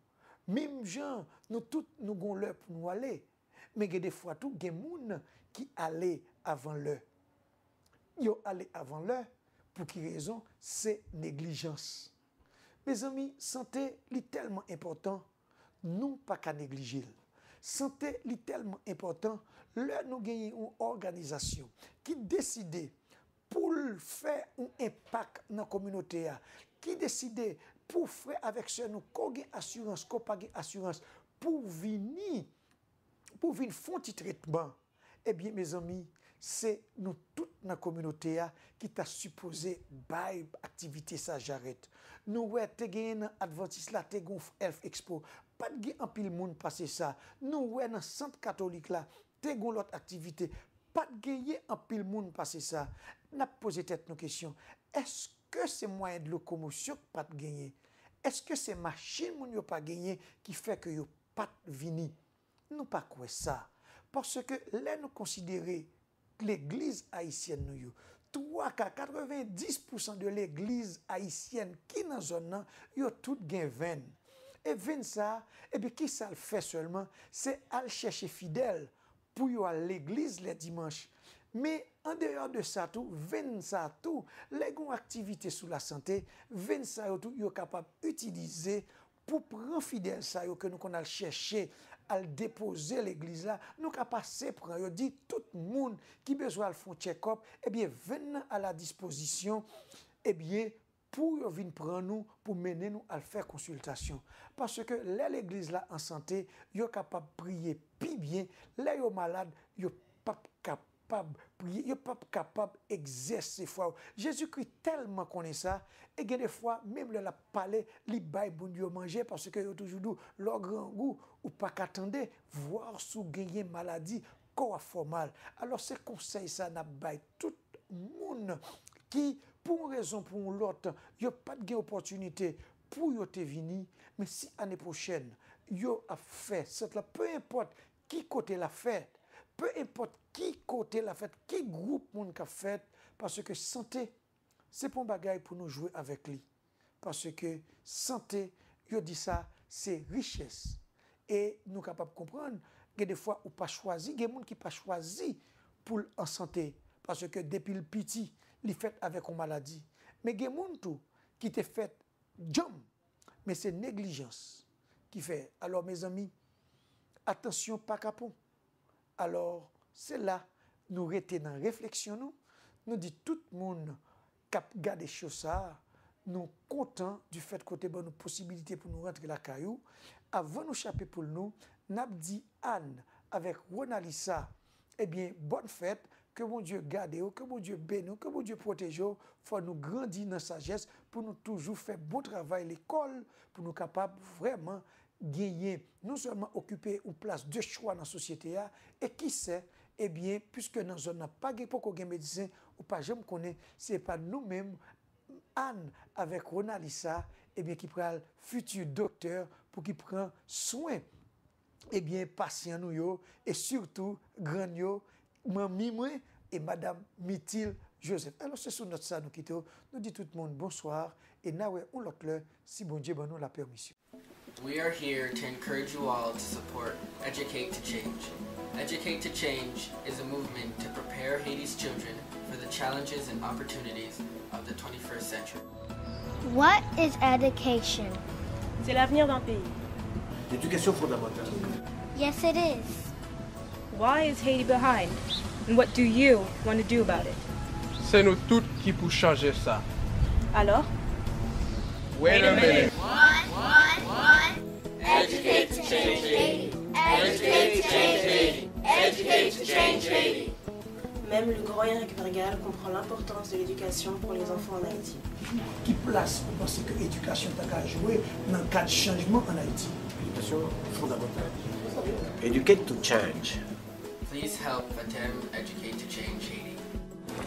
menm jan nou tout nou gon lè pou nou ale, men gen defwa tou gen moun ki ale avan lè. Yo ale avan lè, pou ki rezon? Se neglijans. Mezanmi, sante li tèlman enpòtan, nou pa ka neglije l. Sante li tèlman enpòtan, lè nou genyen yon òganizasyon ki deside pou l fè yon enpak nan kominote a, ki deside pou frè avèk sè nou, ke w gen asirans, ke w pa gen asirans, pou w vini, pou w vin fè yon ti tretman. Ebyen, mezanmi, se nou tout nan kominote a ki ta sipoze bay aktivite sa jarèt. Nou wè, te genyen nan Advantis la, te gen yon Health Expo. Pa t gen anpil moun pase sa. Nou wè nan Sant Katolik la, te gen yon lòt aktivite. Pa t genyen anpil moun pase sa. N ap poze tèt nou kesyon, èske se mwayen de lokomosyon k pa t genyen? Èske se machin moun yo pa genyen ki fè ke yo pa t vini? Nou pa kwè sa. Paske lè nou konsidere legliz ayisyèn nou yo, twa ka, katrevendis pousan de legliz ayisyèn ki nan zòn nan, yo tout gen venn. E venn sa a, ebyen, ki sa l fè sèlman? Se al chèche fidèl pou yo al legliz lè dimanch. Men, andeyò de sa tou, venn sa a tou, lè gen yon aktivite sou lasante, venn sa yo tou, yo kapab itilize pou pran fidèl sa yo ke nou konn al chèche, al depoze legliz la, nou ka pase pran yo, di tout moun ki bezwen al fè yon tchèkòp, ebyen, venn nan a la dispozisyon, ebyen, pou yo vin pran nou, pou mennen nou al fè konsiltasyon. Paske lè legliz la an sante, yo kapab priye pi byen, lè yo malad, yo p ap kapab priye, yo p ap kapab egzèse fwa yo. Jezikri tèlman konnen sa, e gen de fwa, menm lè l ap pale, li bay moun yo manje, paske yo toujou di w, lè w grangou, ou pa ka tande, vwa si w genyen maladi, kò w ap fè w mal. Alò, se konsèy sa n ap bay tout moun ki, pou yon rezon, pou yon lòt, yo pa t gen opòtinite pou yo te vini, men si ane pwochèn, yo ap fè sant la, pe enpòt ki kote l ap fèt, pe enpòt ki kote l ap fèt, ki gwoup moun k ap fèt, paske sante, se pa yon bagay pou nou jwe avèk li. Paske sante, yo di sa, se richès. E nou kapab konprann, gen de fwa ou pa chwazi, gen moun ki pa chwazi pou l an sante, paske depi l piti, li fèt avèk yon maladi. Men gen moun tou ki te fèt djanm, men se neglijans ki fè. Alò, mezanmi, atansyon pa kapon. Alò, se la nou rete nan refleksyon nou. Nou di tout moun k ap gade cho sa a, nou kontan di fèt ke w te ban nou posibilite pou nou rantre lakay ou. Avan nou chape poul nou, n ap di Ann avèk Ronalisa, ebyen, bòn fèt, ke Bondye gade w, ke Bondye beni w, ke Bondye pwoteje w. Fò nou grandi nan sajès pou nou toujou fè bon travay lekòl, pou nou kapab vrèman genyen, non sèlman okipe yon plas de chwa nan sosyete a, e ki sè, ebyen, piske nan zòn nan pa gen, poko gen medsen, ou pa janm konnen, se pa nou menm, Ann avèk Ronalisa, ebyen, ki pral fiti doktè pou ki pran swen ebyen, pasyan nou yo, e sitou grann yo, manmi mwen e madanm Mithilde Joseph. Alò, se sou nòt sa nou kite w. Nou di tout moun bonswa e n a wè yon lòt lè si Bondye ban nou lapèmisyon. We are here to encourage you all to support Educate to Change. Educate to Change is a movement to prepare Haiti's children for the challenges and opportunities of the twenty-first century. What is education? C'est l'avenir d'un pays. L'éducation fondamentale. Yes, it is. Why is Haiti behind? And what do you want to do about it? Se nou tout ki pou chanje sa. Alors, Wait a minute. Educate to change Haiti. Educate to change Haiti. Educate to change Haiti. Même le grand Eric Vergal comprend l'importance de l'éducation pour les enfants en Haïti. Ki plas ou panse ke edikasyon ta ka jwe nan kad chanjman ann Ayiti? L'éducation fondamentale. Educate to change. Please help Fatem Educate to Change Haiti.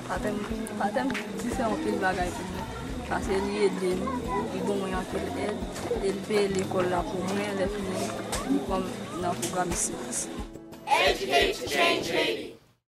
Fatem, Fatem ti fè anpil bagay pou mwen. Paske li ede m, li ban mwen anpil èd, e li peye lekòl la pou mwen, lè fini, li pran m nan pwogram Silans. Educate to change Haiti.